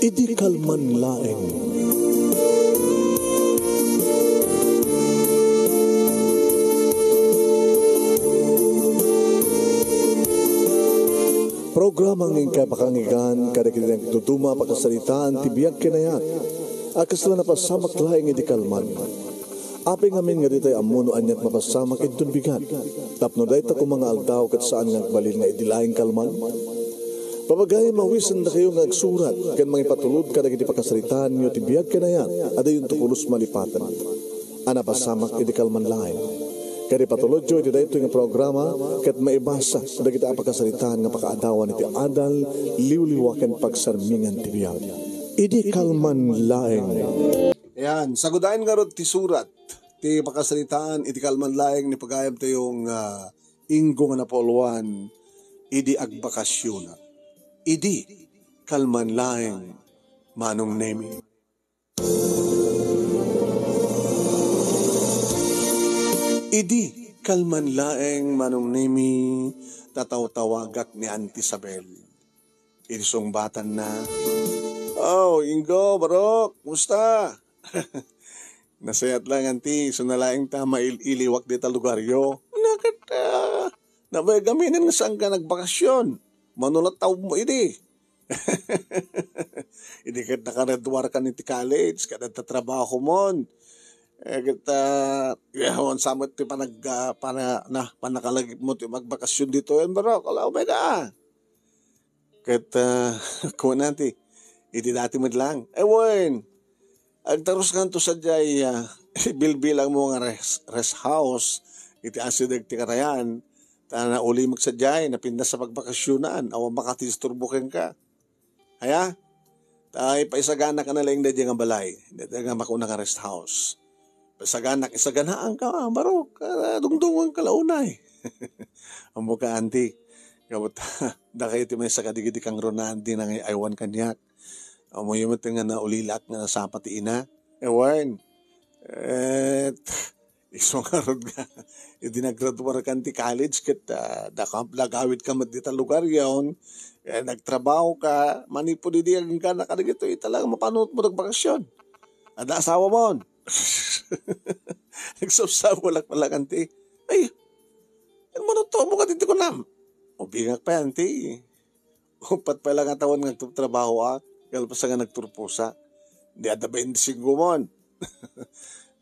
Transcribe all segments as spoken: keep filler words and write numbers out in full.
Idi kalman laeng. Programa nga inkay pakanggan kadagiti nagduduma a pakasaritaan ti biag ken ayat a kasla napasamak laeng idi kalman. Apay ngamin nga ditay ammo no aniat mapasamak inton bigat, tapno dayta koma nga aldaw ket saan nga agbalin nga idi laeng kalman? Papagayam a awisendakayo nga agsurat ken mangipatulod kadagiti pakasaritaanyo ti biag ken ayat a dayonto pulos malipaten a napasamak idi kalman laeng. Ket ipatulodyo iti daytoy nga programa ket maibasa dagiti a pakasaritaan nga pakaadawan iti adal, liwliwa ken pagsarmingan ti biag. Idi kalman laeng. Ayan, sagudayen ngarud ti surat ti pakasaritaan iti kalman laeng ni pagayamtayo nga Inggo nga napauluan idi agbakasyonak. Idi kalman laeng, Manong Nemi. Idi kalman laeng, Manong Nemi, tatawtawagak ni Auntie Isabel. Idi sungbatanna, "Oh, Inggo, Barok, kumusta?" "Nasayaat lang, Auntie, isu na laeng ta mail-iliwak dita lugaryo." "Naket, ah, nabayag aminen nga saanka nagbakasyon. Mano la tawenmo idi?" "Idi ket nakagraduarkan iti college, ket adda trabahomon. Eh, ket, ah, awan sa met ti panag-, ah, pana-, na, panakalagipmo ti magbakasyon ditoyen, Barok. Ala, umay ka." Ket, ah, kuna ti, iti dati met lang. Eh, wen, agtaruskanto sadiay, ah, bilbilangmo nga rest, rest house, iti asideg ti karayan, ta naulimek sadiay, napintas a pagbakasyonan, awan makadisturbo kenka. Aya? Ta ipaisaganak a nalaing daydiay nga balay, daydiay nga makuna nga rest house. Paisaganak, isaganaanka, Barok, ah, dungdunganka la unay. Ammoka, Auntie, gapu ta, dakayo ti maysa kadagiti kangrunaan ti nangay-aywan kaniak. Ammoyo met nga naulilak nga nasapa ti ina. Ewan. Et, isu ngarud nga, idi nagraduarkan ti college, ket, ah, dakam-, nagawidka met dita lugaryon, eh, nagtrabahoka, manipud idi agingganak kadagitoy, ita la nga mapanunotmo agbakasyon. Adda asawamon. Nagsabsabulak pala, Auntie. Ay, ano man to mo kadito kunam? Ubingak pay, Auntie. Uppat pay la nga tawen nga agtrabahoak, kalpasan nga nagpurposa. Di adda bainti singko mon.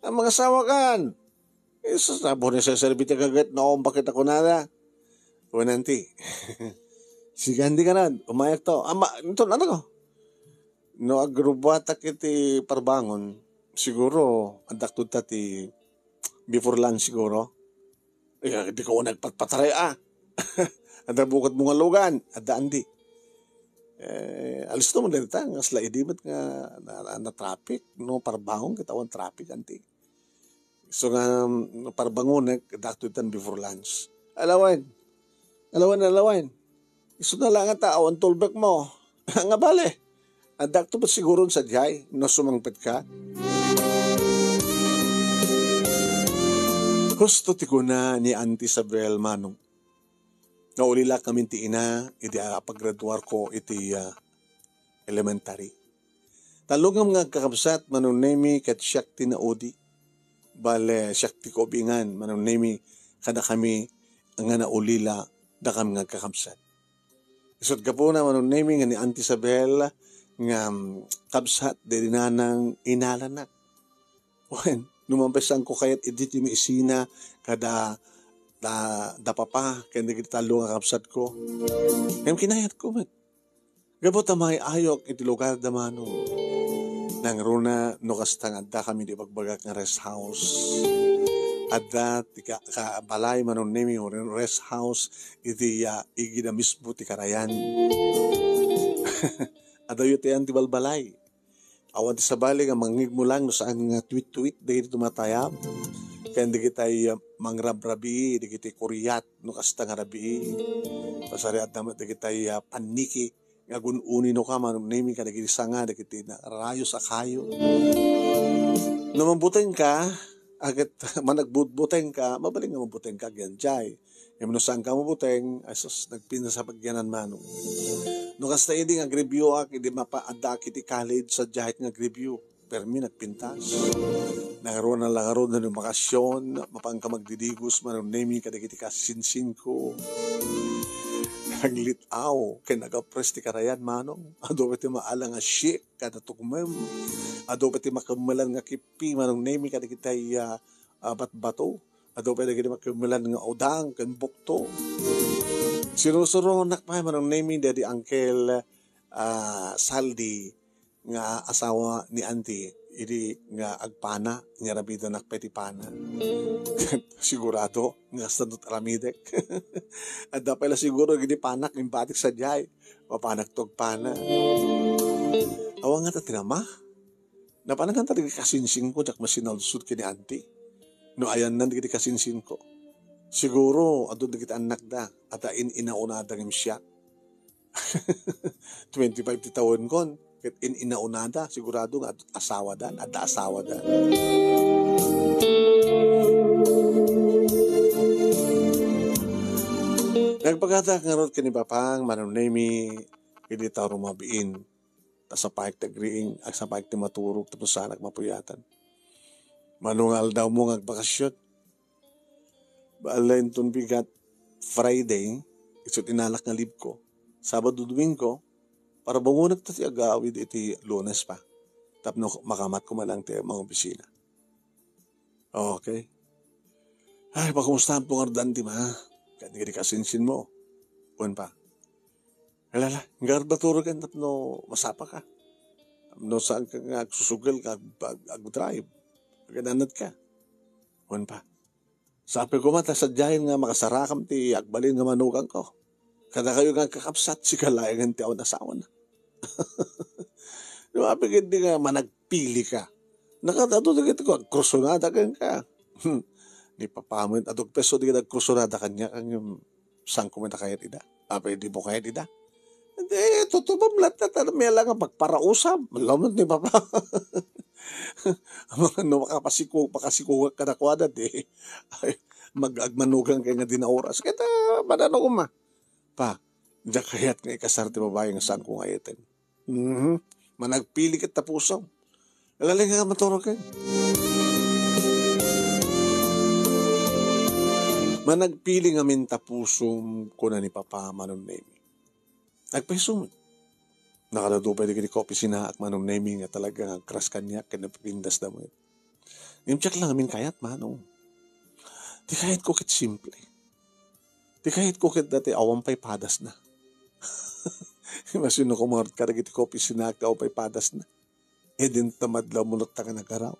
Ang mga asawa kan, eh, sa sabo ni seserbi ti gaget, naon bakit ako nada? Wen, Auntie. Sige, Auntie, kanan, umayak to. Ama, ito na ako. No agrubuatak iti parbangon, siguro, adda ket ta ti before lunch siguro. Eh, di ko nagpatpataray, ah. Adda bukod mo nga lugan, adda, Auntie. Eh, alisto mo dita, nga sila idi met nga na, na, na traffic, no, parbangon, ket awan traffic, Auntie. So nga, um, parbangonek, adda ket tan before lunch. Alawen. Alawen, alawen. Isu na lang ta, awan tulbek mo. Nga bale. Adda ket siguro sadiay, no sumangpet ka. Husto ti kuna ni Auntie Isabel, Manong. Naulilak ngamin ti ina, idi apagraduar ko iti, ah, elementary. Tallo nga mga agkakabsat, Manong Nemi, ket siak ti naudi. Bale, siak ti kaubingan, Manong Nemi, kadakami nga naulila, dakami nga agkakabsat. Isut' gapuna, Manong Nemi, nga ni Auntie Isabel nga, mm, kabsat, daydi nanang inalanak. Wen, no mampasanko kayat idi ti maisina kada da, da papa, ken dagiti tallo nga kabsatko. Ngem kinayatko met. Gapu ta maay-ayok iti lugar da Manong. Nangruna no kasta nga adda kami di bagbagak nga rest house. Adda ti ka, ka balay Manong Nemi, rest house iti, ah, igida mismo ti karayan. Adayo ti ayan ti balbalay. Awan ti sabali nga mangngegmo lang no saan nga tuit-tuit dagiti tumatayab. Ken dagitay, ah, mangrabrabii, dagiti kuriat no kasta nga rabii. Pasariatna met dagitay, ah, panniki nga gun-uni no ka, Manong Nemi, kadagiti sanga, dagiti na-, rayos a kayo. No mabutengka, aket managbutbutengka, mabalin nga mabutengka agyan jay. Ngem no saanka mabuteng, ay sus, nagpintas a pagyanan, Manong. No kasta idi nga agreview ak, idi mapa-, addaak iti college, sadiay nga agreview. Permi nagpintas. Nangaruan na la ngarud no bakasyon, mapanka magdidigos, Manong Nemi, kadagiti kasinsinko. Naglit-aw, ken nagapres ti karayan, Manong. Adu pay ti maala nga chic, kada tukmem. Adu pay ti makemmelan nga kippi, Manong Nemi, kadagiti, ah, ah, batbato. Adu pay dagiti makemmelan nga udang ken bukto. Sinusuronak pay, Manong Nemi, daydi Uncle, ah, Saldi nga asawa ni Auntie, idi nga agpana, nga aramidenak pay ti pana. Sigurado nga kasta met aramidek. Adda pay la siguro dagiti panak, imbatik sadiay, mapanak to agpana. Awan nga ta ti ama. Napanak ta dagiti kasinsinko, diak masinalsud ken ni Auntie. No ayanna dagiti kasinsinko, siguro adu dagiti annakda, adda in-inaunada ngem siak. Twenty-five ti tawenkon, ket in-inaunada, sigurado nga ad-, asawada, adda asawada. Nagpakadaak ngarud ken ni Papang, Manong Nemi, idi ta rumabiin. Ta sapayek ti agriing, agsapaek ti maturog, tapno saanak mapuyatan. Mano nga aldawmo nga agbakasyon? Bale, inton bigat, Friday, isu ti inalak nga leave ko. Sabado, Domingo, para bungonek ta ti agawid iti Lunes pa. Tapno makamatko man lang ti mangopisina. Okay. Ay, pakumustam to ngarud, Auntie, ma? Ken dagiti kasinsinmo. Wen pa. Alala, ngarud maturog ken tapno masapaka. Tapno saanka nga agsusugel nga ag-, ag-, agdrive. Agananadka. Wen pa. Sapay koma ta sadiayen nga makasarakam ti agbalin nga manugangko. Kadakayo nga agkakabsat, sika laengen ti awan asawana. Di ba, apay ket di nga managpili ka. Nakadto dagiti ko, agkrusonada kenka. Hmm. Ni Papa met, adu peso di ka agkrusonada kaniak, ngem saanko met a kayat ida. Apay di mo kayat ida? Di, tutubam latta, ta mala nga pagparausam. Lamet ni Papa. Amangan no makapasiku-, makasikugak kadakuada, di. Ay, mag-, agmanugang kay nga di na oras. Ket, ah, manano koma. Pa, diak kayat nga ikasar ti babai nga saanko nga ayateng. Mhm. Managpili ket ta pusom. Alala nga maturog ken. Managpili ngamin ta pusom, kuna ni Papa, Manong Nemi. Agpayso met. Nakadadu pay dagiti kaopisinaak, Manong Nemi, nga talaga nga agkras kaniak ken napipindasda met. Ngem diak la ngamin kayat, Manong. Ti kayatko ket simple. Ti kayatko ket dayta awan pay padasna. Imagine no, kumarot kadagiti kaopisinaak ti awan pay padasna. E, dinta madlaw mulot ta nga nagaraw.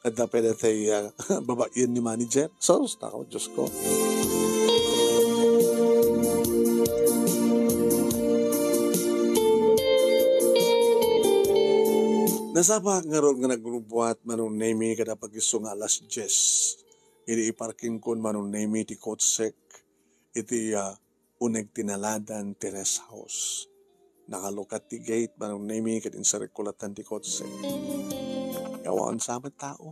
Adda pay dayta, ah, babaen ni manager. Sus, nako, Dios ko. Nasapaak ngarud nga nagrubbuat, Manong Nemi, kada pag-isu nga alas dies. Idi iparkingkon, Manong Nemi, ti kotsek iti, ah, uneg ti naladan ti rest house. Nakalukat ti gate, Manong Nemi, ket insarikko latta ti kotse. Awan sa met tao.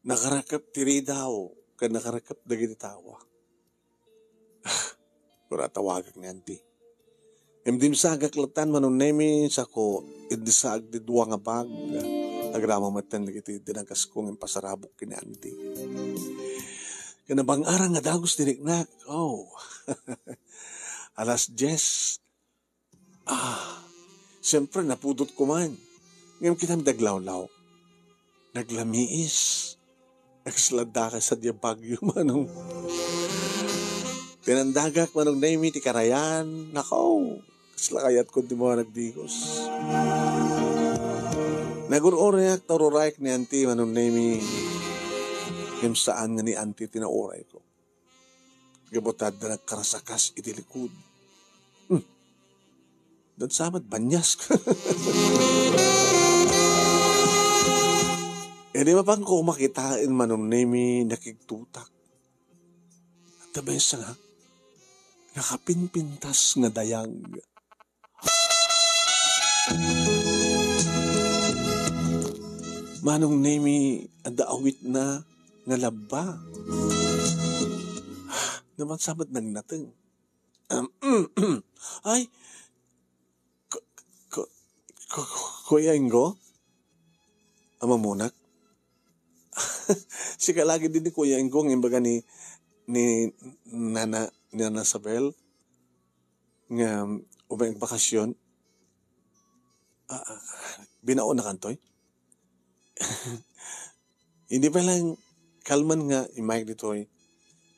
Nakarakep ti ridaw, ket nakarakep dagiti tao. Kuna tawagak ni Auntie. Ngem dimsagak latta, Manong Nemi, sako, iddisaak ti dua nga bag. Agraman metten dagiti dinagasko ngem pasarabok ken ni Auntie. Ken nabang-aran nga dagus ti riknak. Oh. Alas dies. Ah, siyempre, napudot ko man. Ngem kitam, daglawlaw. Naglamiis. Nagslada ka sa dia bagyo, Manong. Tinandagak, Manong Nemi, ti karayan. Nakaw, kasla kayat ko ti mga nagdigos. Nagur-urayak, ta ururayak ni Auntie, Manong Nemi. Ngem saan nga ni Auntie ti nauray ko. Gapu ta adda nagkarasakas iti likud. Hmm. Dansa met banias. Idi mapanko makitaen, Manong Nemi, nakigtutak. Adda maysa nga nakapinpintas nga dayag. Manong Nemi, adda awitna nga labba. Naman sa met nagnateng. Ay, Ku-, ku-, Kuya Ingo? Amamonak? Sika lagi din ni Kuya Ingo nga imbaga ni, ni Nana, ni Nana Sabel nga umay agbakasyon. Ah, ah, binaon na kantoy? Hindi pa lang kalman nga imayag ditoy,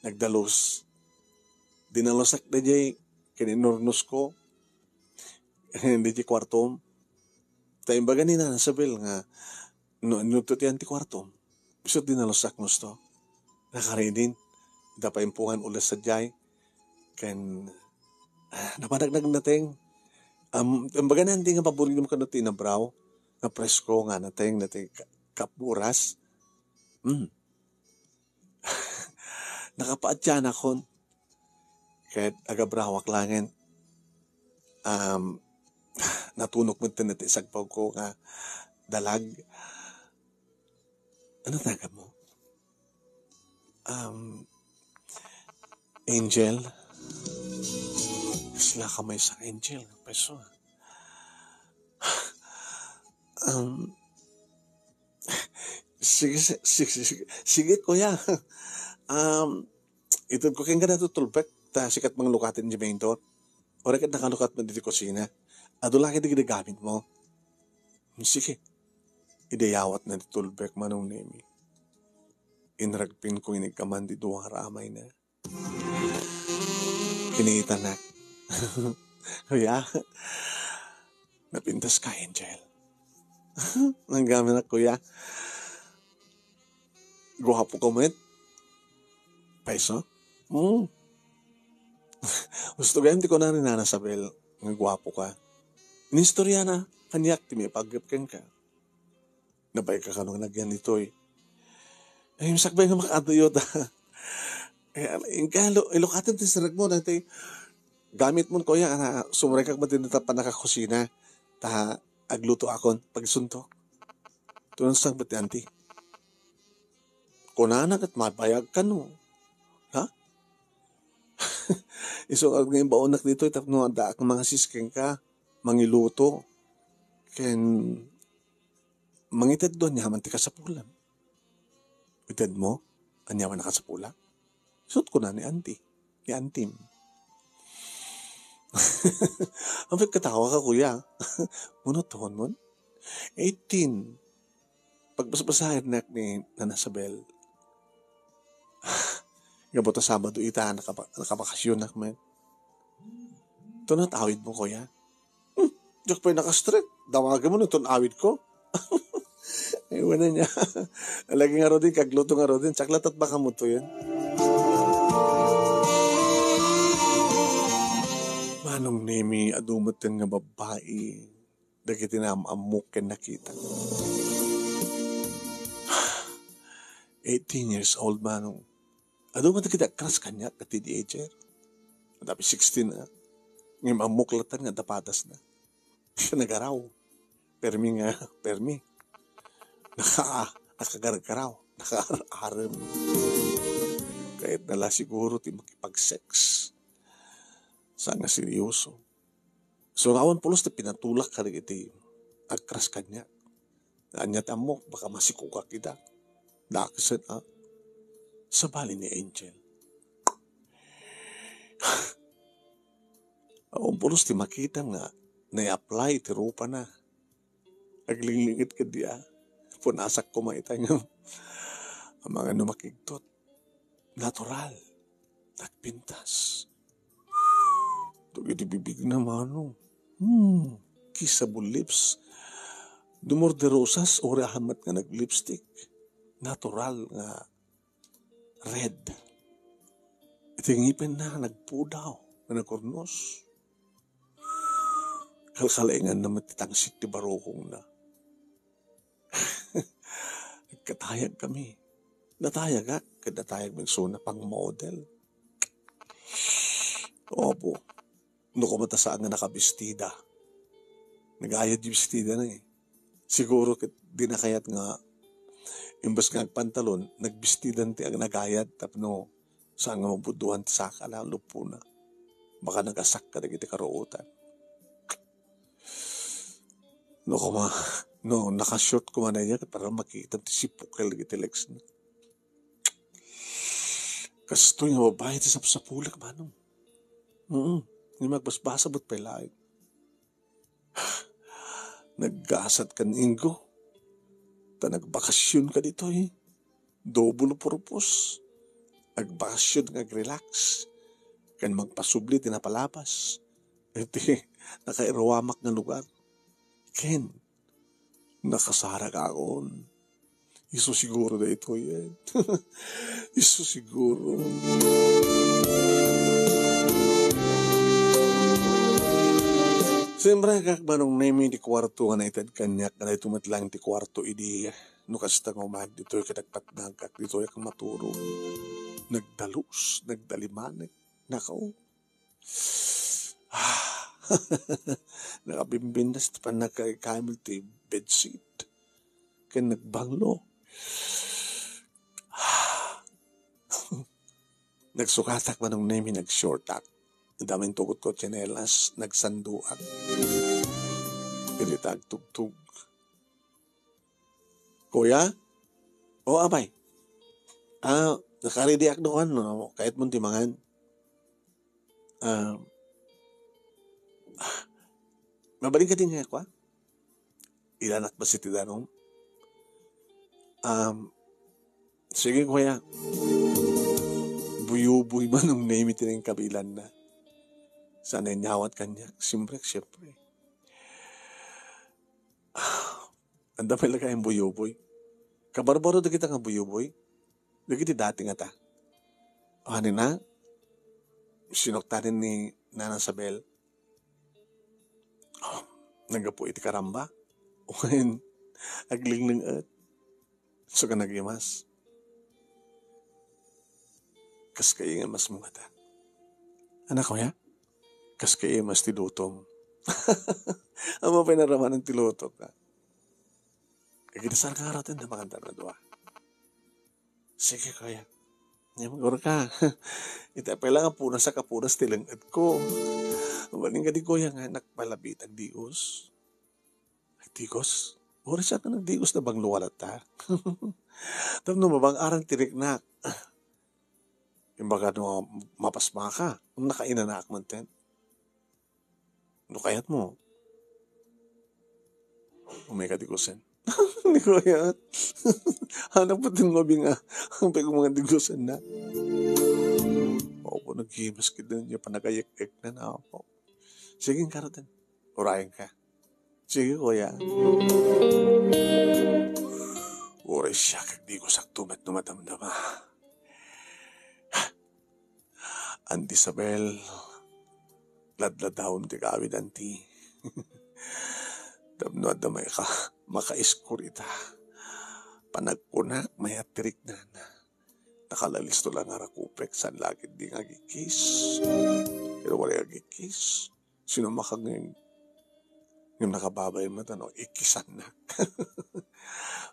nagdalus. Dinalusak da jay kininurnos ko. Hindi jay kwartom. Ta imbaga ni Nana Sabel nga, no, no, ti anti kwartom. Isu dinalusak nusto. Nakaridin. Da paimpungan ulit sa jay. Ken, ah, napadagnag nateng. Am, imbaga na, hindi nga paborito mo kano ti inabraw. Nga presko nga nateng, nateng ka-, kapuras. Hmm. Nakapaatianakon. Ket agabrawak langen. Um, natunok met ti sagpaw ko nga dalag. Ano tawag mo? Um, Angel? Kasla ka may sa Angel. Peso. Um, sige, si-, sige, sige, sige, kuya. Um, itud ko kenka daytoy tulpek, ta sikat manglukaten di mentor. Ora ket nakalukat mo didi kusina. Adu lagi di gamit mo. Sige. Idayawat na di tulpek, Manong Nemi. Inragpin ko inikkaman di duwang ramayna. Kinitanak. Kuya, napintas ka, Angel. Nanggamin na, kuya. Guwapo ka met. Paiso? Hmm. Gusto gayam ti kuna ni Nana Sabel nga guwapo ka. Inistorya na kaniak ti maipaggep kenka. Nabay ka kano nga nagyan itoy. Ay, sakbay nga makaduyot. Eh, inka, ilu-, ilukaten ti sirek mo, dati gamit mo, kuya, ana, sumrekak ba din ta panakakusina? Ta, agluto akon, pagsuntok. Tunang sang ti anti. Kunana ket mabayag kano. Ha? Isu nga imbaonak ditoy tapno addaak nga mangasis kenka, mangiluto. Ken mangiteddo aniaman ti kasapulam. Ited mo, aniaman a kasapulak? Isut' kuna ni anti, ni antim. Ang pagkatawa ka, kuya. Ngunot tuhon mo? Eighteen. Pagbasbasaennak ni Nana Sabel. Gapu ta Sabado ita, nakaba-, nakabakasyonnak met. Ito na, tawid mo, kuya. Hmm, diak pay nakastrek. Dawagem mo, ito awid ko. Ay, wala niya. Lagi nga rodin, kagluto nga rodin. Saklat at baka mo to yun. Manong Nemi, adu met nga babai. Dagiti naam-ammok ken nakita. Eighteen years old, Manong. Adu met dagiti agkras kaniak ket teenager. Adda pay sixteen, ah. Ngem ammok latta nga adda padasna. Siya nagaraw. Permi nga, permi. Naka-, nakagargaraw. Nakaar-arem. Kayatna la siguro ti makipag-sex. Saan nga seryoso. So, nga awan pulos ti pinatulak kadagiti agkras kaniak. Ania ti ammok, baka masikogak ida. Dakes, ah. Sabali ni Angel. Awan pulos ti makita nga nai-apply ti rupana. Aglinglinget kadi, ah. Punasak koma ita nga amangan no makigtot. Natural. Nagpintas. Dagiti bibigna, Manong. Hmm. Kissable lips. Dumor de rosas, uray ahammet nga naglipstick. Natural nga red. Iti ngipenna, nagpudaw, nga nagkurnos. Kalkalenganna met ti tangsit ti barukongna. Nagkatayag kami. Natayagak, ket natayag met isuna pang model. Opo. No, koma ta saan nga nakabestida. Nagayad ti bestidana, eh. Siguro ket di na kayat nga imbes nga agpantalon, nagbestidan ti ag-, nagayad tapno saan nga mabuddoan ti saka la lupona. Baka nagasak kadagiti karuotan. No, kuma, no, naka-short koma aya, ket para makitam ti sipukel iti legs na. Kastoy nga babae ti sapsapulek, Manong. Mm. Nga magbasbasa met pay laeng. Naggasat kan Ingo. Ta nagbakasyon ka ditoy. Double purpose. Agbakasyon nga ag-relax. Ken magpasubli ti napalabas. Iti nakairuamak nga lugar. Ken, nakasarak akon. Isu siguro daytoy, eh. Isu siguro. Siyempre, kak, Manong Nemi, ti kuarto nga naited kaniak, nga daytoy met laeng ti kuarto idi, no kasta nga umayag ditoy, ket agpatnagkak ditoy, ak maturog. Nagdalus, nagdalimanek. Nako. Nakabimbindas ti pannakakamil ti bedsheet. Ken nagbanglo. Nagsukatak, Manong Nemi, nagshortak. Dama intugot ko tsinelas, nagsanduak. Iti agtugtog. Kuya? O, apay. Ah, nakaready ak no, ano, kayat mo ti mangan. Ah, ah, mabalin ka din nga, kwa? Ilanak ba si ti danum? Um, sige, kuya. Buyuboy, Manong Nemi, ti nangkabilan na. Sana inyawat kaniak. Siyempre, siyempre. Anda pay la kayat buyuboy. Kabarbaro dagita nga buyuboy. Dagiti dati ngata. Ani na? Sinuktanen ni Nana Sabel. Naggapu iti karamba. Wen, aglingleng-et. So ka nagimas. Kas kaimas mo ngata. Anak ko ya? Kas kaimas ti lutom. Amo pay naramanan ti luto ka. Kagita sarkaraten na makanta na dua. Sige, kuya. Nya, magurka. Ita pay lang a punas a kapunas ti leng-et ko. Mabalin ka di, kuya, nga nakpalabit ag Dios. Ay, Dios. Uri siya ka nagdigos na bang luwalata. Tapno mabang-aran ti riknak. Imbaga no mapasmaka, nakainanaak man ten. No kayat mo, umay ka digusen. Ni kayat. Anak po din mabi nga. Ang pag mga digusen na. Opo, naghimas kita niya panagayek-ek na na po. Sige, karoten. Urayan ka. Sige, kuya. Uray siya, kag di ko sakto met no madamdama. Auntie Isabel, ladladawem ti kawid, Auntie. Tapno adda maika-, makaiskur ita. Panagkunak, mayat ti riknana. Nakalalisto lang nga rakupek, saan lagid di nga agikis. Pero wala agikis. Sino makangeng? Ngem nakababain met, ano, ikisannak.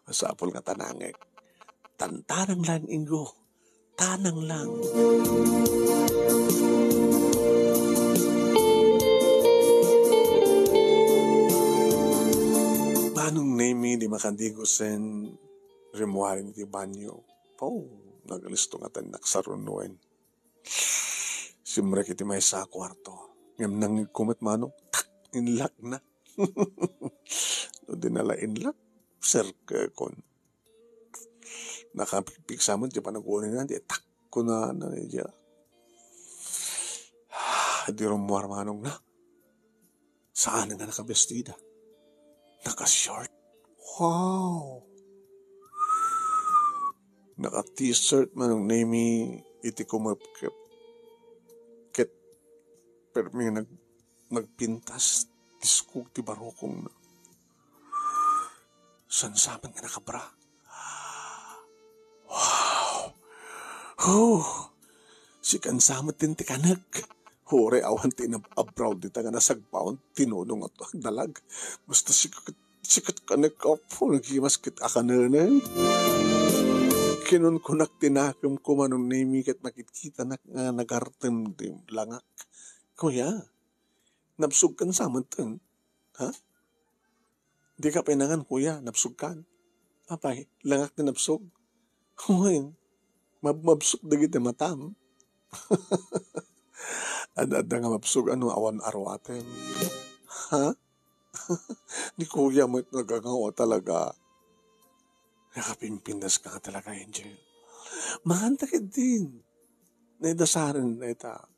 Masapul nga tanangek. Tantanang lang, Ingo. Tanang lang. Manong Nemi di makadigosen rimmuarin iti banyo. Pau, nagalisto nga tan naksarunuen. Simrek iti maysa a kuarto. Ngem nangngegko met, Manong, tak! Inlak na. No di na la inlak, serkekon. Nakapigpigsa met ti panagunina, di tak kunana ni dia. Di rummuar, Manong, na. Saan nga nakabestida? Naka-short. Wow! Naka-t-shirt, Manong Nemi, iti kumepkep. Ket permi nga nag-, nagpintas, tiskog ti barukongna. Sansaman nga nakabra. Wow! Huh! Sikan sa met ti kanek. Uray awan ti inab-, abroad dita nga nasagpaon, tinulong at agdalag. Basta sikat, sikat kanek, Apo, nagimas ket akanenen. Kinunkunak ti nakemko, Manong Nemi, ket nakitkitanak nga nagartem ti langak. Kuya, nabsog kan sa met ten. Ha? Dika pay nangan, kuya, nabsogkan. Apay, langak ti nabsog. Wen, mabmabsog dagiti matam. Adda, adda nga mabsog a no awan aruatem. Ha? Ni kuya met nagangaw talaga. Nakapimpindas ka nga talaga, Angel. Manganta ketdin. Naidasaren, naita.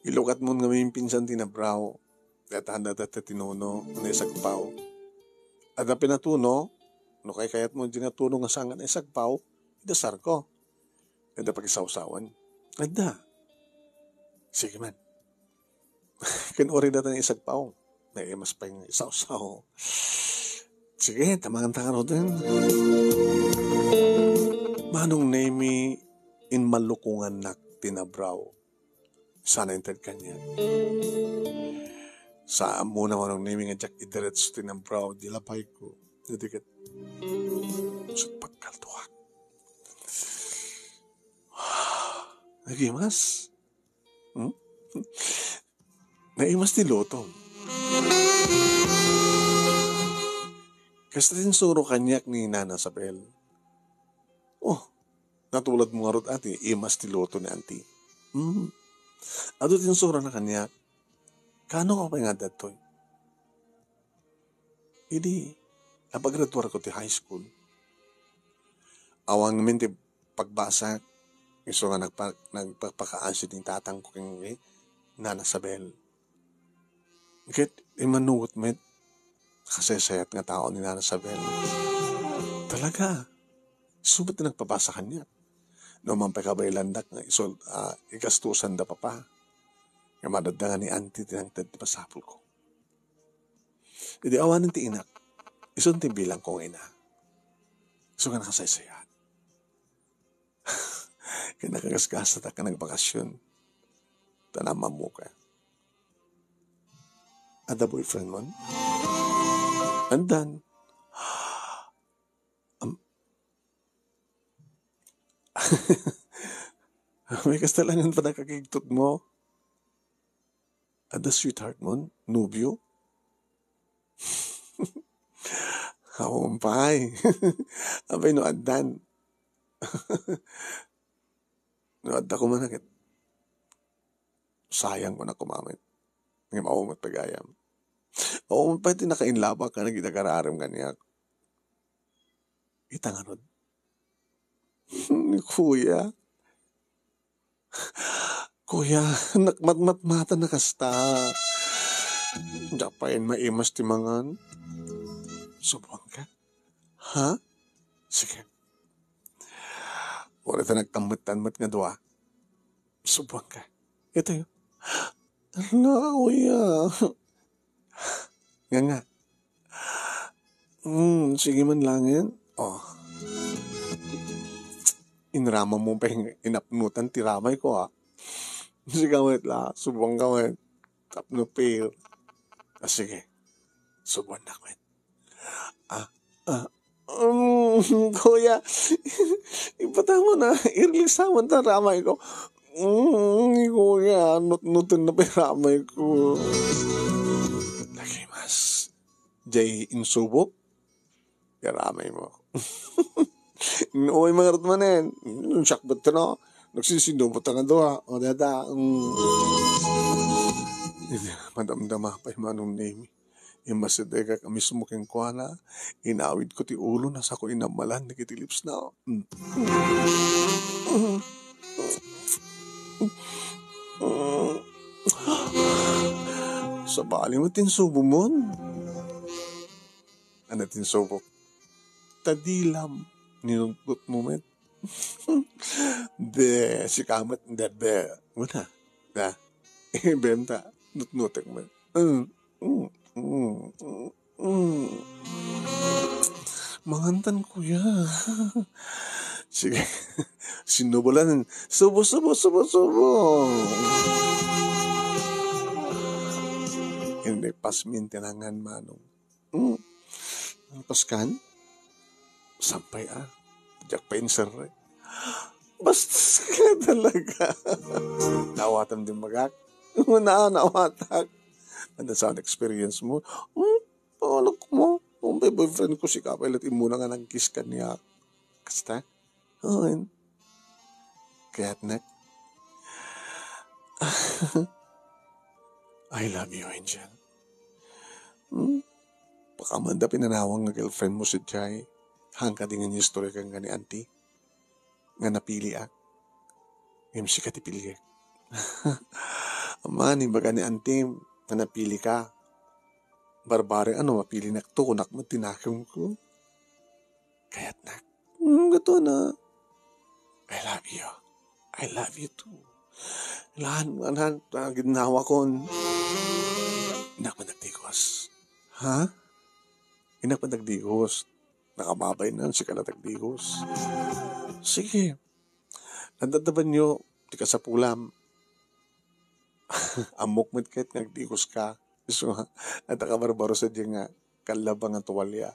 Ilukat mo nga maminpinsan ti nabraw. Dayta, dayta ti tinuno, naisagpaw. Adda pinatuno, no kaykayat mo di natuno nga saan nga naisagpaw, idasarko. Adda pakisawsawan. Adda. Sige man. Ken uray dayta naisagpaw. Naimas pay nga isawsaw. Sige, ta manganta ngaruden. Manong Nemi, immalukongannak ti nabraw. Saan a inted kaniak. Sa ammona, Manong Nemi, nga diak idiretso ti nabraw, di lapayko. Idi ket, isut' pagkalduak. Nagimas. Hmm? Naimas ti lutom. Kasta ti insuro kaniak ni Nana Sabel. Oh, natulad mo ngarud, ati, imas ti luto ni Auntie. Hmm. Adu ti insurona kaniak. Kaano ka pay nga adda daytoy? Idi, napagraduarko ti high school. Awan ngamin ti pagbasak, isu nga nagpa-, nagpapakaasid ni tatangko ken ni Nana Sabel. Ket immanuot met, nakasaysayat nga tao ni Nana Sabel. Talaga, isu met ti nagpabasa kaniak. No man pay kabaylandak nga isu, ah, igastusan da papa. Nga madadda nga ni Auntie ti nangted ti masapulko. Idi awanen ti inak, isun ti bilangko nga ina. Isu nga nakasaysayat. Ket nakagasgasatak nga nagbakasyon. Ta namammuka. Adda boyfriend mon? Addan. Am-, May kasta laeng pannakakigtot mo. Adda sweetheart mon? Nobio? Awan pay. Apay no addan. No adda koma ket, sayang koma met. Ngem awan met pay gayam. Awan met pay ti nakainlabak ken nagidagararim kaniak. Ita ngarud. Ni kuya. Kuya, nakmatmatmatan na kasta. Diak pay maimas ti mangan. Subuanka? Ha? Sige. Uray ta nagtammettan met nga dua. Subuanka? Itoy. Ala, kuya. Nga nga. Hmm, sige man laeng. Oh. Inramam mo pay inapnutan ti ramay ko, ah. Sige met la, subuanka met. Tapno fail. Ah, sige. Subuannak met. Ah, ah. Um, kuya, ipatama na, irliksaman ta ramay ko. Mm, kuya, nutnuten na pay ramay ko. Lagi mas. Jay insubok? Yaramay mo. Uy, mangarot manen. Siak bet no. Nagsisinubot nga dua. O, dada. Mm. Madamdama pay Manong Nemi. Immasidegak a mismo kenkuana, inawidko ti ulona sako inammalan dagiti lips na. Mm. Sabali met ti insubomon. Ania ti insubok? Ta dilam, ninutnot mo met. Be, sika met, be, be. Una, da. Ibenta, nutnotek met. Mm, mm, mm, mm, mm. Mangantan, kuya. Sige. Sinubo lang. Subo, subo, subo, subo. Hindi pasmin tinangan, Manong. Hmm. Ang paskan? Sampay, ah. Diak pa inserre. Bastos ka talaga. Naawatan din magak. Una, naawatak. Ano sa experience mo? Hmm? Ano ko mo? Umbay boyfriend ko, sika pay la't immuna nga nag-kiss kaniak. Kasta? Haan. Kayatnak? I love you, Angel. Hmm? Baka man da pinanawag nga girlfriend mo sadiay. Haan kadi nga inistorya kenka ni Auntie nga napiliak. Ngem sika ti piliek. Ammom, ibaga ni Auntie nga napilika. Barbareng ano, mapilinakto, kunak met ti nakemko. Kayatnak? Hmm, gapu na. I love you. I love you too. Lahan, lahan, ah, ginnawa kon. Innak man dagdigos. Ha? Innak man dagdigos. Nakababay na, sika la dagdigos. Sige. Adda bandio ti kasapulam. Ammok met ket nga agdigos ka. Isu nga, adda ka barbaro sadiay nga kallaba nga tuwalya.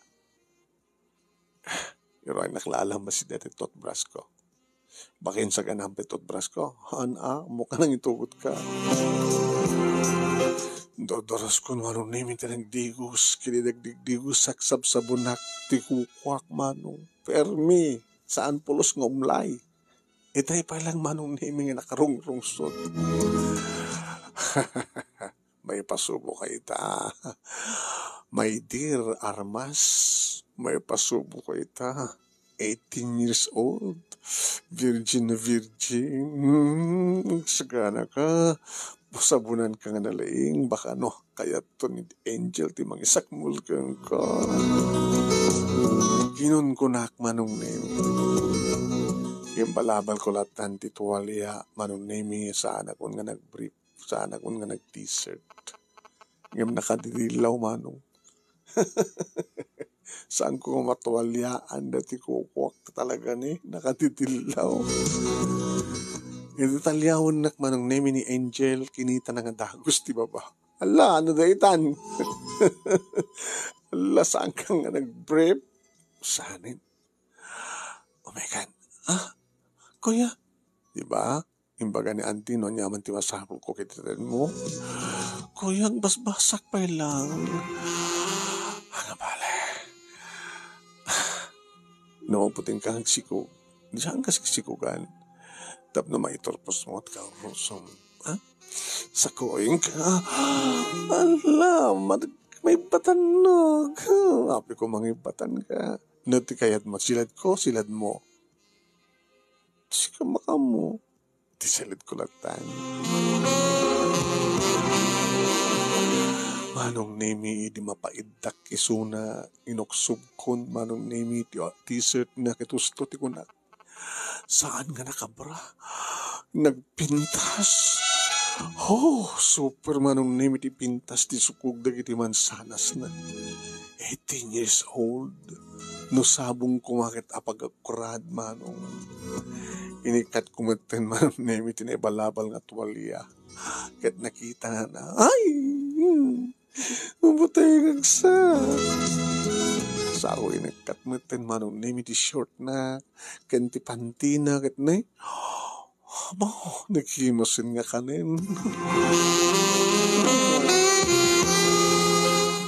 Iruaynak la a lamba sadiay ti toothbrush ko. Bakin sa ganam ti toothbrush ko. Haan a, ammok a nangitugot ka. Dordoroskon, Manong Nemi, ti nagdigos. Ket idi agdigdigos, saksabsabonak ti kukuak, Manong. Permi, saan pulos nga umlay. Itay pay lang, Manong Nemi, nga nakarungrungsot. Maipasubo ka ita. My dear Armas, maipasubo ka ita. Eighteen years old. Virgin na virgin. Hmm, agsagana ka. Pasabonan ka nga nalaing. Baka no, kayatto ni Angel ti mangisakmul kenka. Kinunkunak, Manong Nemi. Imbalabal ko latan ti tuwalya, Manong Nemi, saanak nga nag-brief. Saanak nga nag-t-shirt. Ngem nakadidillaw, Manong. Saanko nga matuwalyaan dayta ti kukuak talaga ni nakadidillaw. Idi talyawennak, Manong Nemi, ni Angel, kinitana nga dagus ti baba. Ala, ano daytan? Ala, saanka nga nag-brief? Sanen? Oh my God. Ah, kuya. Di ba? Imbaga ni Auntie, no, aniaman ti masapulko ket itaenmo. Kuya, agbasbasak pay lang. Ania bale? No, puting ka agsikog. Saan ka siksikogan? Tapno maiturpos mo ti kaurusom. Ha? Sakuing ka. Ala, mat-, maibatannog. Apay ko mangibatanka. No ti kayatmo, siladko, siladmo. Sika makaammo. Ti siladko latan. Manong Nemi, idi mapaiddak isuna, inuksobkon, Manong Nemi, ti t-shirt na ket husto ti kunak. Saan nga nakabra. Nagpintas. Oh, super, Manong Nemi, ti pintas ti sukog dagiti mansanasna. Eighteen years old. No sabong koma ket apagkurad, Manong. Inikkat ko metten, Manong Nemi, ti naibalabal nga tuwalya. Ket nakitana. Ay! Hmm. Mabutengak sa. Sao, inikkat metten, Manong Nemi, ti short na, ken ti panty na, ket ne. Amo, nakimasen nga kanen.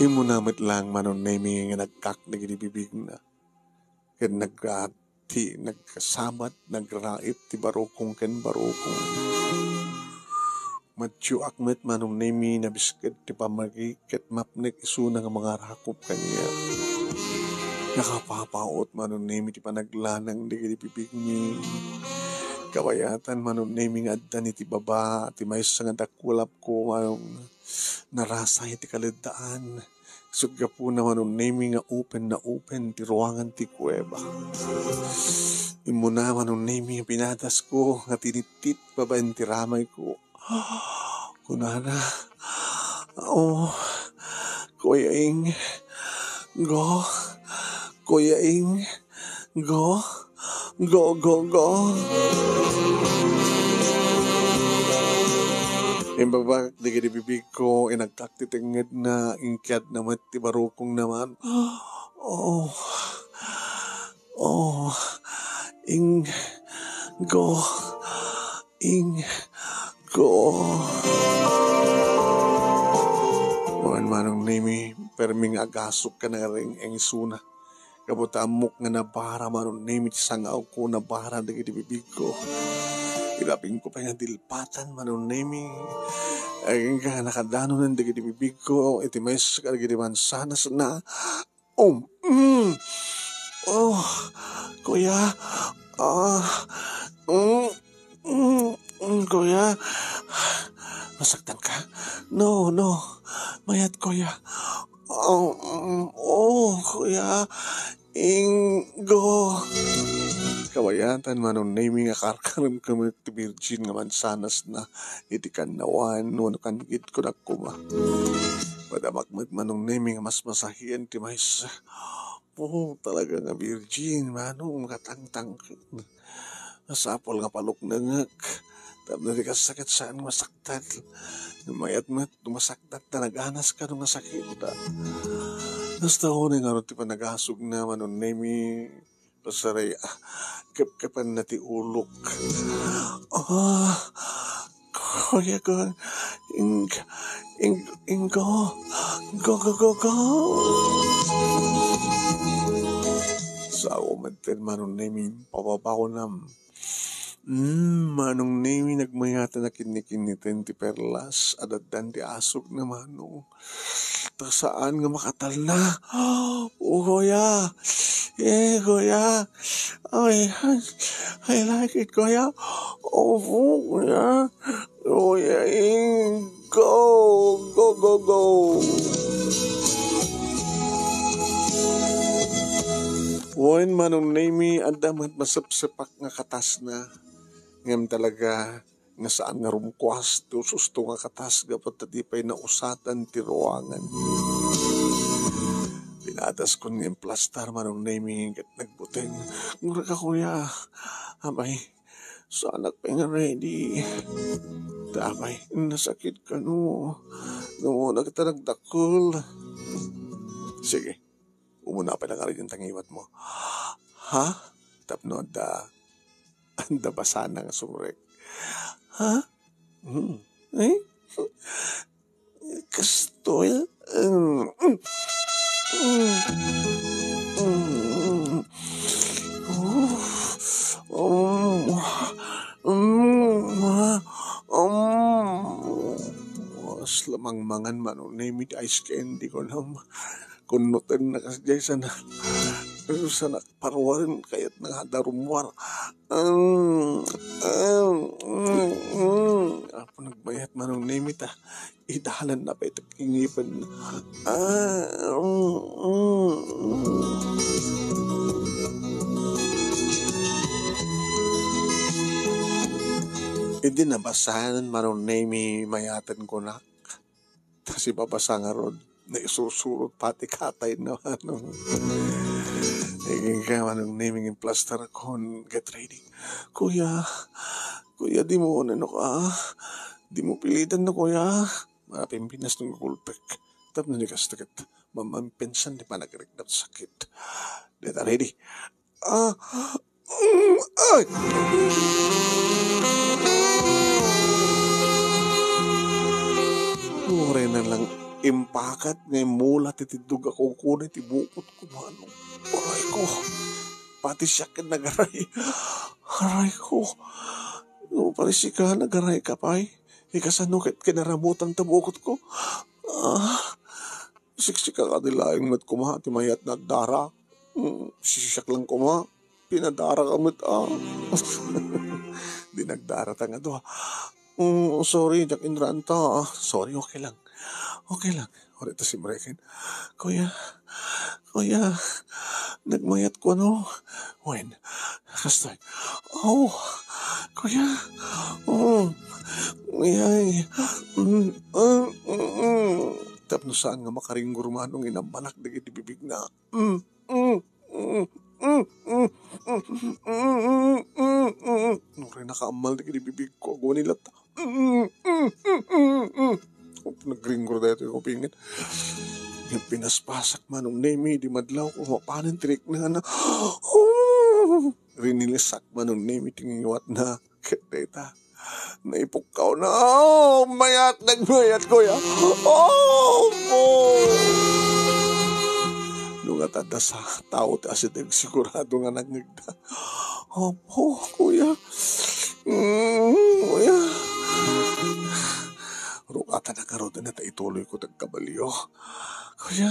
Immuna met lang, Manong Nemi, nga nagkak dagiti bibigna. Ket nagrat-, ti nagsabat, nagraip ti barukong ken barukong. Matioak met, Manong Nemi, nabisked ti pammagi ket mapnek isuna nga mangarakop kaniak. Nakapapaut, Manong Nemi, ti panaglanang dagiti bibigmi. Kabayatan, Manong Nemi, nga addan iti baba ti maysa nga dakulapko, Manong. Narasay ti kaleddaan. Isut' gapuna, Manong Nemi, nga open na open ti ruangan ti kuweba. Immuna, Manong Nemi, nga pinadasko nga tinittit babaen ti ramayko. Kunana, "Oh, kuyaing, go, kuyaing, go, go, go, go." Imbabak dagiti bibigko, inagkak ti tengngedna, inkiadna met ti barukongna man. Oh, oh, ing, go, ing, go. Wen, Manong Nemi, permi nga agasok ken nangeng-engsuna. Gapu ta ammok nga nabara, Manong Nemi, ti sangawko, nabara dagiti bibigko. Ilabingko pay nga dilpatan, Manong Nemi. Agingga nga nakadanonen dagiti bibigko iti maysa kadagiti mansanasna. Um, mm. Oh, kuya. Ah, mm, mm, mm, kuya. Nasaktan ka? No, no. Mayat, kuya. Oh, mm, oh, kuya. Inggo. Kabayatan, Manong Nemi, nga karkarem kami ti virgin nga mansanasna iti kannawan, wenno kangitko na koma. Madamak met, Manong Nemi, nga mas masahian ti maysa. Oo, talaga nga virgin, Manong, nga tangtang. Masapul nga paluknengek. Tapno di ka sakit saan masaktan. Mayat met, no masaktan ta naganas ka no nga sakit ta. Basta unay nga ti panagasog na, Manong Nemi. Pasaray, ah, kepkepen na ti ulok. Ah, kuya ko, ing, ing, inggo, go, go, go, go. Sao met ten, Manong Nemi, pababaw nam. Mm, Manong Nemi, nagmayatan a kinnikinniten ti perlas, adaddan ti asok na, Manong. Ta saan nga makatalna. Oh, kuya. Eh, kuya. Ay, I like it, kuya. Opo, kuya. Kuya, eh, go, go, go, go. Wen, Manong Nemi, adda met masepsepak nga katasna. Ngem talaga, nga saan nga rumkuas ti ususto nga katas gapu ta di pay nausatan ti ruangan. Pinataskon nga implastar, Manong Nemi, ket nagbuteng. Ngura ka, kuya. Apay, saanak pay nga ready. Ta apay, nasakit kano. Dumuna kita nagdakkel. Sige, umuna pay lang ari dyan tangiwat mo. Ha? Tapno adda Anda basana nga sumrek. Ha? Hmm. Eh? Kastoy? Mm. Mm. Mm. Oh. Um. Um. Um. As lamang mangan, Manong Nemi, ti ice candy ko nam. Kun no ten na kasi jay sana. Sana Paruaren kayat nga darummuar. Mm, mm, mm, mm. Apo, nagmayat, Manong Nemi, ta idalan na pay ti kingipen. Ah, mm, mm, mm. Idi nabasan, Manong Nemi, mayaten kunak. Ta sipapasa ngarud, naisusurot pati katay na, ano. Agingga, Manong Nemi, implastar kon get ready. Kuya, kuya, dimo unenno ka. Dimo pilitan no, kuya. Mapimpinas no nga kulpek. Tapno di kasta ket mamampensan ti panagriknam sakit. Deta ready. Ah, mm, ay! Uray na lang impakat nga immula ti tiddog a kunkuna iti bukot ko, Manong. Aray ko, pati siak ket nagaray. Aray ko, no, pati sika nagaray ka pay. Ikasano ket kinaramutan ta bukot ko? Ah, Siksika kadi laeng met koma ti mayat nga agdara. Mm, siak lang koma, pinadara ka met, ah. Di nagdara ta nga dua. Mm, sorry, diak inranta, ah. Sorry, okay lang. Okay lang. Uray ta simreken. Kuya, kuya, nagmayat ko, ano? Wen, kastoy. Oh, kuya. Oh, ay, mm, mm, mm, mm. Tapno saan nga makaringgurmanong inammanak dagiti bibigna. Mm, mm, mm, mm. Nuray nakaammal dagiti bibigko, aguni latta. Mm, mm, mm, mm, mm. Nagringgor daytoy ko pingit. Pinaspasak, Manong Nemi, di madlaw ko mapanen ti riknana. Oh! Rinilisak, Manong Nemi, ti ngiwatna. Ket dayta, naipukkaw na. Oh, mayat, nagmayat, kuya. Oh, oh. Natadasa tao ti asideg, sigurado nga nangngegda. Apo, kuya. Mm, kuya. Rukatan na ngarud ta ituloy ko ti agkabalio. Kuya,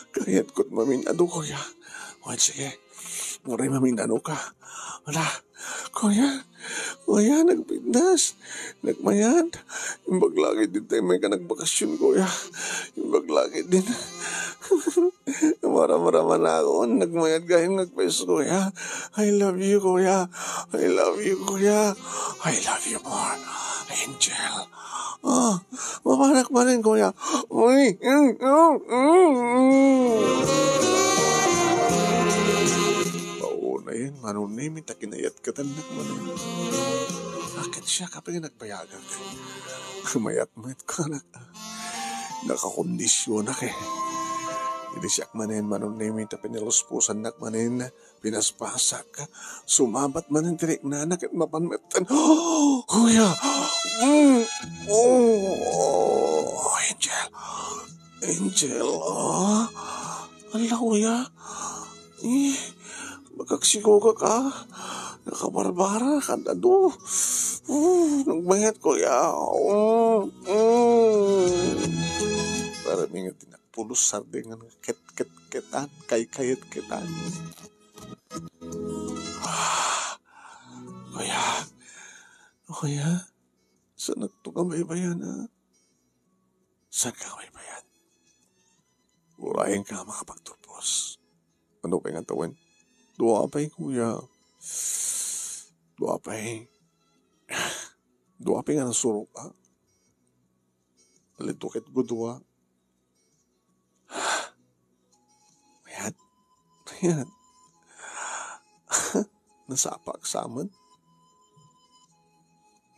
kayatko ti mamin-ado, kuya. O, sige. Uray mamin-ado ka. Wala. Kuya, kuya, nagpintas. Nagmayat. Imbag lagi din tayo may ka nagbakasyon, kuya. Imbag lagi din. Maramaraman ako. Nagmayat gayam nga agpayso, kuya. I love you, kuya. I love you, kuya. I love you more, Angel. Ah, mapanak manen, kuya. Uy, mm, mm, mm, mm. Pauna yan, Manong Nemi, ta kinayat ka tanak manen. Akin siya kapag nagbayagak. Mayat-mayat ka, anak. Nakakondisyona ka eh. Idi siak manen, Manong Nemi, ta pinaluspusannak manen. Pinaspasak. Sumabat manen ti riknana ket mapan metten. Kuya! Mm. Oh, Angel. Angel, ah. Ala, kuya. Eh, magkagsiguga ka. Nakabarbara, kadado. Oh, nagmayat, kuya. Mm, mm. Para mingat din pulos sardeng nga ket, ket, ketan, kay, kayat ketan. Ah, kuya, kuya, saan ka kabaybayan, ah? Saan ka kabaybayan? Urayen ka makapagturpos. Ano pay nga tawen? Dua pay, kuya. Dua pay. Dua pay nga nasurok, ah. Alito ket gudua. Ayan. Ayan. Nasapak sa amin.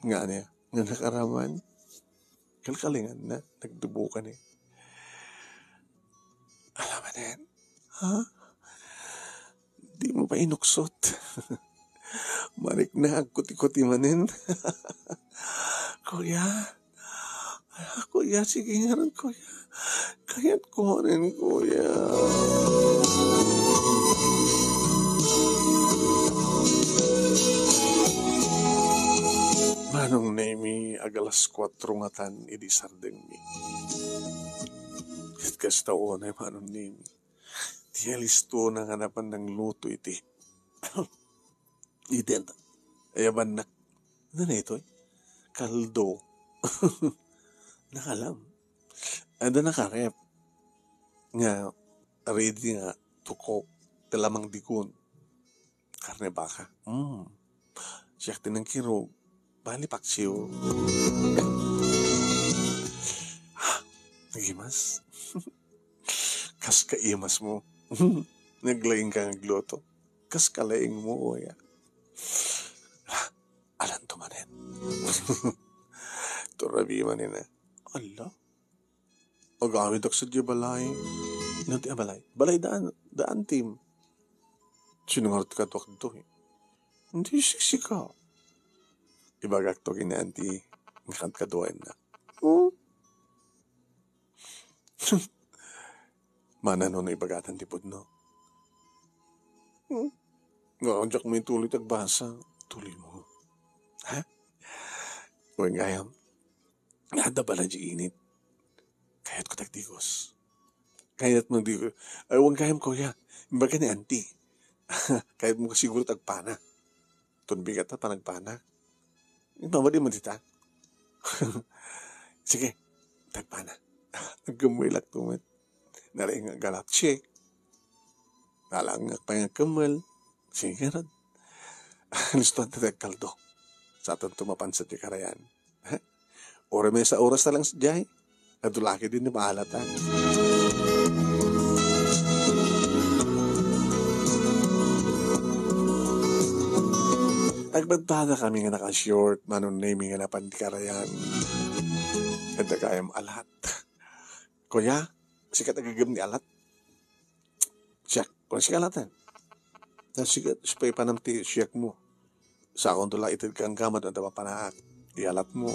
Nga niya, nga nakaraman. Kalkalingan na, nagdubukan eh. Alam mo na yan, ha? Di mo pa inuksot. Manik na, agkuti-kuti manen. Kuya, ah, kuya, sige nga rin, kuya. Kayat ko rin, kuya. Manong Nemi, agalas kuatro ngatan idi sardengmi. Ket kasta unay, Manong Nemi. Ti alisto na nga napan nangluto iti. Iti anta. Ayabannak. Ano na ito eh? Kaldo. Nakalam. Ada nakarep. Nga ready nga tukok. Kalamang digon. Karne baka. Mm. Siak ti nangkirog. Bali paksiw. Ha? Nagimas? Kas kaimas mo. Naglaing ka nga agluto. Kas kalaing mo, oya. Ha? Alanto manen. Turabi manen, eh. Ala. Agamit ak sa di balay. Nanti a balay. Balay daan, daan tim. Sino nga rit kaduak do, eh? Hindi siksika. Ibagak to kina anti nga kadkaduaenna. Hmm? Manano no ibagatan ti pudno? Hmm? Nga, diak mo ituloy ti agbasa. Tuloy mo. Ha? Wen gayam. Adda bala di init. Kayat ko tagdigos. Kayat mo di, ay, wen gayam, kuya. Imbaga ni auntie. Kayat mo siguro tagpana. Tun bigat na panagpana. Ipamadi mo dita. Sige, tagpana. Agkamilak tumet. Nalaing nga galapsi. Nalaing nga pangagkamel. Sige, rod. Listuan ta ti agkaldo. Sa aton tumapan sa ti karayan. Uray maysa oras ta lang sadiay. Adu lagi din ni maalatan. Agbagbaga kami nga naka-short, Manong Nemi nga napan ti karayan. Adda gayam alat. Kuya, sikat agagem ni alat. Siak, kung siak alatan. Ta sikat, supay panam ti siak mo. Sakon to la ited ka anggamat anta mapanaak. Iyalat mo.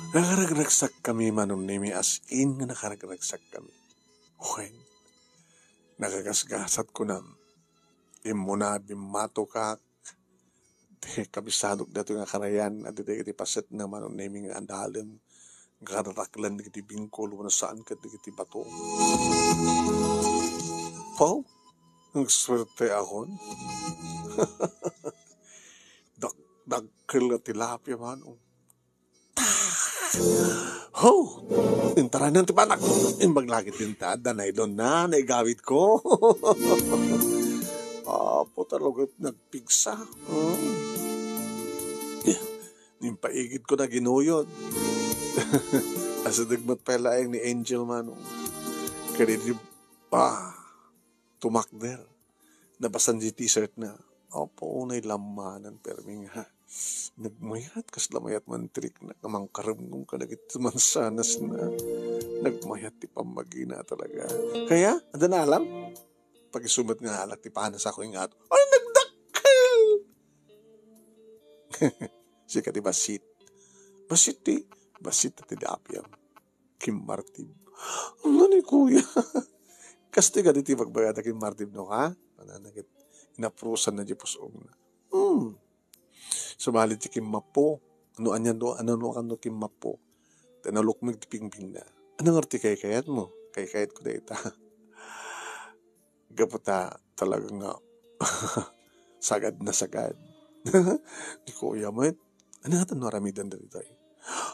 Nakaragsakkami, Manong Nemi, as in nga nakaragsakkami. Wen, nakagasgasat kunam. Immuna, bimmatokak. Ti kabisadok daytoy nga karayan, a dagiti paset na Manong Nemi nga adalem, nga kadataklan dagiti bingkol, wenno saan ket dagiti bato. Pau, nagsuerteakon. Dak-, dakkel nga tilapia, Manong. Ho! Intaranan ti panak. Imbag lagi ti inta, adda naylon na, naigawidko. Apo, talaga nagpigsa. Hmm. Nimpaigidko na ginuyod. Asideg met pay laeng ni Angel, Manong. Kadi di, ah, tumakder. Nabasan di t-shirt na. Apo, unay lammanan, permi nga. Nagmayat, kasla mayat man ti rikna, nga mangkaremgom kadagiti mansanas na. Nagmayat ti pammagina talaga. Kaya, adda naalam? Pag-isu met nga alak ti panas ako ingat. Ay, nagdakkel! Sika ti bassit. Bassit ti, bassit ti dapiam. Kimmartib. Ano ni kuya? Kastoy kadi ti bagbagada kimmartib no ka? Ano na ket inaprusan na di pusong na. Hmm. Sumali ti kimmapo. Ano anya do, ano no kano kimmapo? Ta nalukmeg ti pingpingna. Ano nga ti kaykayat mo? Kaykayat ko dayta. Gapu ta talaga nga sagad na sagad. Ni kuya met, ano nga tan aramiden daytoy?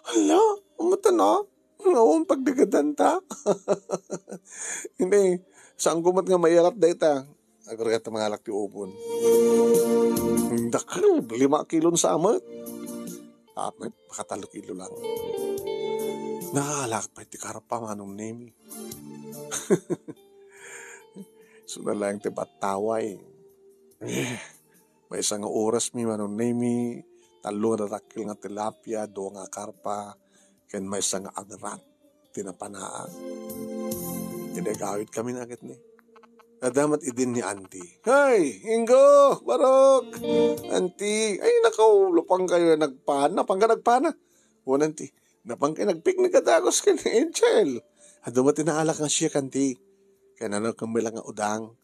Hala, umatan na. Nga, um, pagdagadan ta. Hindi, saan ko met nga mairat dayta? Agurgat mangalak ti ubon. Dakkel, lima kilon sa amet. Amet, makatalo kilo lang. Nakalak pa ti karpa, Manong Nemi. Suna lang ti battaway. Eh, maysa nga oras mi, Manong Nemi, tallo nga dakkel nga tilapia, dua nga karpa, ken maysa nga agrat ti napanaak. Inagawid kami na ket ni. Adda met idin ni Auntie. "Hey, Ingo, Barok, Auntie, ay nakaw, lapang kayo nagpana, napangka nagpana?" Wen, Auntie, napangka nagpiknik a dagos ken Angel. Adda met inaalak nga siak, Auntie. Ken ano, kami lang nga udang.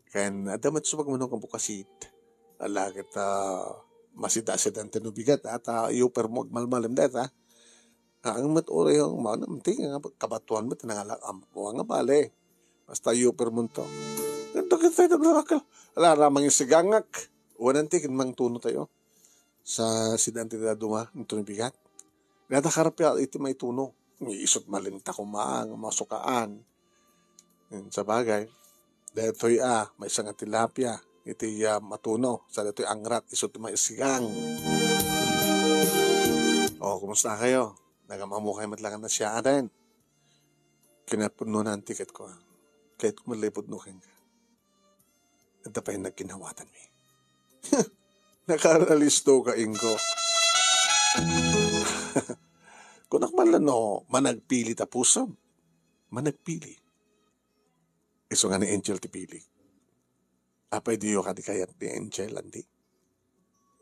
Ken adda met subag manok nga bukasit. Ala ket, ah, masida-sidaan ti no bigat, ah, ta iuper mo agmalmalem dayta. Ang met uray yung manam ti nga kabatuan met nangalak ampo nga bale. Basta iuper mo to. Ket dagiti tayo naglarakal. Ala, ra mangisigangak. Wen, Auntie, ken mangtuno tayo. Sa sidaan ti daduma, ito ni bigat. Data karapia iti maituno. Isut malinta kumang, masukaan. Sabagay, daytoy a, maysa nga tilapia, iti, ah, matuno, sa daytoy angrat, isut maisigang. O, kumusta kayo? Nagamamu kayo met lang na siya aden. Kinapudno na ang tiket ko, ah. Kahit kumalipod no kenka. Adda pay nagkinawatanmi. Nakaralisto ka, Ingo. Kunak man lang no, managpili ta pusom. Managpili. Isu nga ni Angel ti pili. Apay diyo kadi kayat ni Angel, Auntie?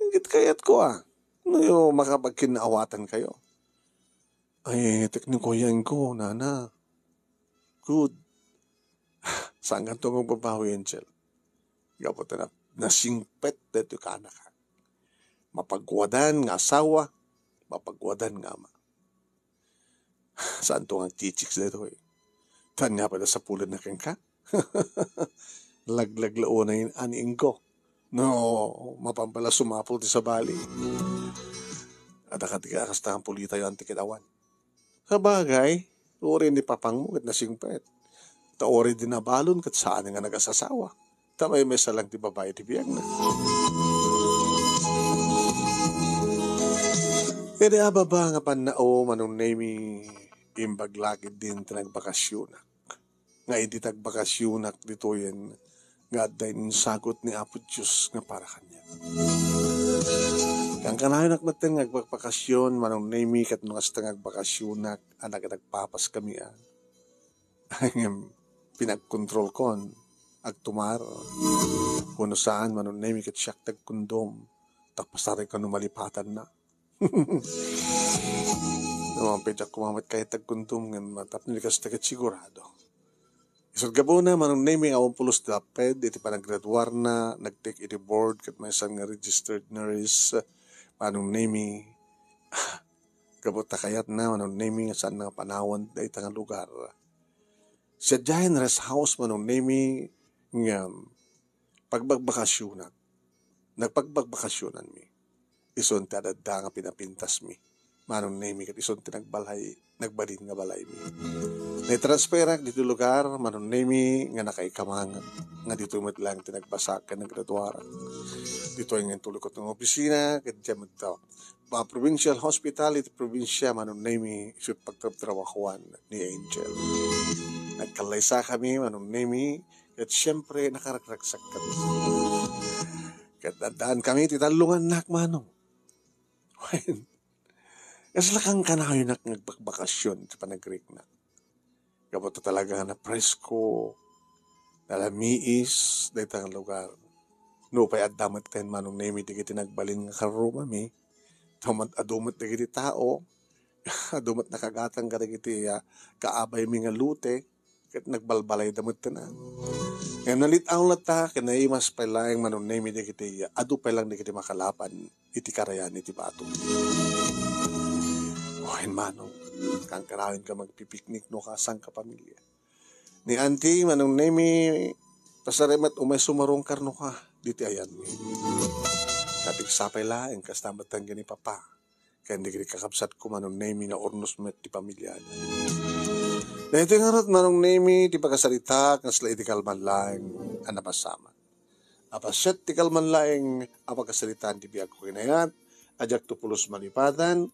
Ingget kayat ko, ah. No, yo, makapagkinaawatan kayo. Ay, tekniko yan ko, nana. Good. Saan kanto magbabawi, Angel? Gapu ta na, nasingpet daytoy kanak. Mapagwadan nga asawa, mapagwadan nga ama. Saan to nga agchichicks daytoy? Tan nga pala sapulan na kenka? Laglag la unay an Ingo. No, mapan pala sumapul ti sabali. Adda kadi kasta nga pulitayo, Auntie, ket awan. Sabagay, uray ni papangmo ket nasingpet. Ta uray di nabalon ket saan nga nagasasawa. Ta maymaysa lang ti babai ti biagna. Idi ababa nga pannao, Manong Nemi, imbag la ketdin ti nagbakasyonak. Nga idi tagbakasyonak ditoyen nga adda insagut ni Apo Dios nga para kaniak. Kankanayonak metten nga agbakbakasyon, Manong Nemi, ket no kasta nga agbakasyonak, a nag-, nagpapas kami, a. Ngem pinagkontrolkon, agtumar. Wenno saan, Manong Nemi, ket siak ti agkundom, ta pasarek no malipatanna. Mampay diak kumamat kayat agkundom ngem tapno di kasta ket sigurado. Isut' gapuna, Manong Nemi nga awan pulos ti lapped iti panaggraduarna, nagtik iti board ket maysa nga registered nurse, Manong Nemi. Gapu ta kayatna, Manong Nemi, nga saan nga panawan dayta nga lugar. Sadiay nga rest house, Manong Nemi, nga pagbagbakasyonan. Nagpagbagbakasyonan mi. Isun ti adda nga pinapintas mi. Manong Nemi ket isun ti nagbalay, nagbalin nga balay mi. Naitransferak ditoy lugar, Manong Nemi, nga nakaikamang, nga ditoy met lang ti nagbasak ken naggraduarak. Ditoy nga intulokot nga opisina, ket diay met ta. Ba, provincial hospital iti probinsya, Manong Nemi, isu pagtratrabahoan ni Angel. Nagkallaysa kami, Manong Nemi, ket siyempre, nakaragragsak kami. Ket addaan kami ti tallongannak, Manong. Wen, kasla kankanayonak nga agbakbakasyon ti panagriknak. Gapu ta talaga nga napresko, nalamiis, dayta nga lugar. Nupay adda metten, Manong Nemi, dagiti nagbalin nga karrumami, ta met-, adu met dagiti tao, adu met nakagatang kadagiti, ah, kaabaymi nga lute, ket nagbalbalayda metten, ah. Ngem nalit-aw latta, ket naimas pay laeng, Manong Nemi, dagiti, ah, adu pay lang dagiti makalapan iti karayan iti bato. Wen, Manong, kankanayon ka magpipiknik no kasang kapamilya. Ni Auntie, Manong Nemi, pasarem met umay sumarungkar no ka, diti ayanmi. Napigsa pay laeng, kasta met ken ni Papa. Ken dagiti kakabsatko, Manong Nemi, nga urnos met ti pamiliada. Daytoy ngarud, Manong Nemi, ti pakasaritak, kasla iti kalman laeng a napasamak. A pasiet ti kalman laeng a pakasaritaan ti biagko kinayat, a diakto pulos malipatan,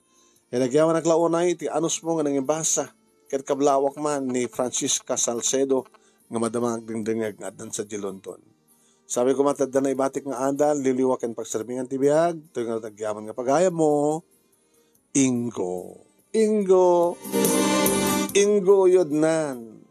ket agyamanak la unay ti anusmo nga nangibasa, ket kablawak man ni Francisca Salcedo nga madama nga agdengdengngeg nga addan sadiay London. Sabi koma ti adda naibatik nga adal, liliwa ken pagsarmingan ti biag, toy nga agyaman nga pagayammo, Ingo. Ingo. Ingo yodnan.